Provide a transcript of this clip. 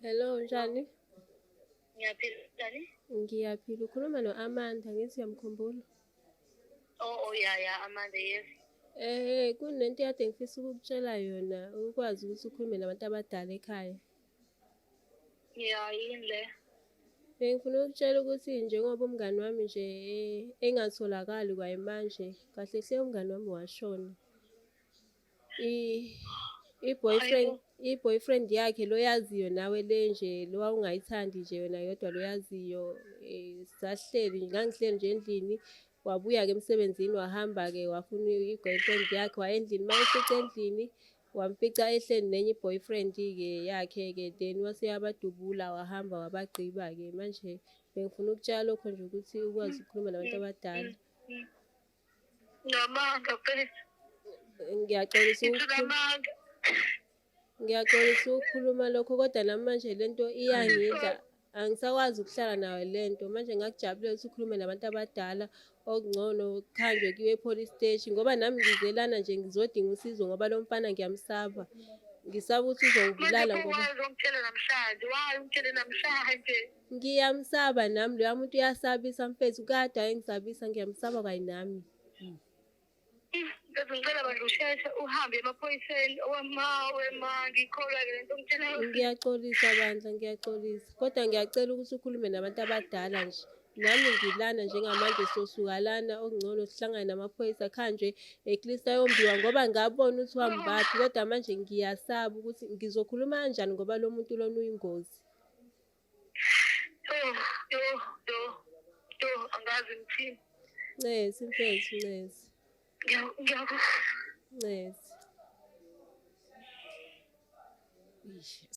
Hello, unjani? Ngiyaphila, njani? Ngiyaphila. Ukhuluma no-Amanda, ngithi uyamkhumbula. Oh, yeah, Amanda, yes. Kunento ekade ngifisa ukukutshela yona, ukwazi ukuthi ukhulume nabantu abadala ekhaya. Yeah, yini le? Bengifuna ukukutshela ukuthi njengoba umngani wami nje engatholakali kwayimanje, kahle hle umngani wami washona. I-boyfriend i-boyfriend yakhe lo yaziyo nawe le nje lo wawungayithandi nje yona yodwa lo yaziyo sahleli ngangihleli nje endlini wabuya-ke emsebenzini wahamba-ke wafuna i-girlfriend yakhe waya endlini uma efica endlini wamfica ehleli nenye i-boyfriend-ke yakhe-ke then wase yabadubula wahamba wabagqiba-ke manje bengifuna ukutshela lokho nje ukuthi ukwazi ukukhuluma nabantu abadala. Ngamanga please. Ngiyaxolisa Ngithuka amanga. Ngiyaxolisa ukukhuluma lokho kodwa nami manje lento iyangidla. Angisakwazi ukuhlala nayo lento. Manje ngakujabulela ukuthi ukhulume nabantu abadala okungcono kuhanjwe kuyiwe e-police station ngoba nami ngizelana nje ngizodinga usizo ngoba lo mfana ngiyamsaba. Ngisaba ukuthi Manje uzongibulala pho ngoba why uzongitshela namhlanje? Why ungitshele namhlanje? ngiyamsaba nami loya muntu uyasabisa mfethu kade ayengisabisa ngiyamsaba kanye nami. Mfethu ngicela bandla usheshe uhambe emaphoyiseni owama wema ngikholwa-ke lento ongitshela yona. Ngiyaxolisa bandla, ngiyaxolisa. Kodwa ngiyacela ukuthi ukhulume nabantu abadala nje. Nami ngilana njengamanje sosuka lana okungcono sihlangane namaphoyisa khanjwe at least ayombiwa ngoba ngabona ukuthi wambaphi kodwa manje ngiyasaba ukuthi ngizokhuluma kanjani ngoba lo muntu lona uyingozi. Yo, yo, yo, yo, angazi ngithini. Ncesi mfethu, ncesi. Ngiyaku Ncesi. Eish.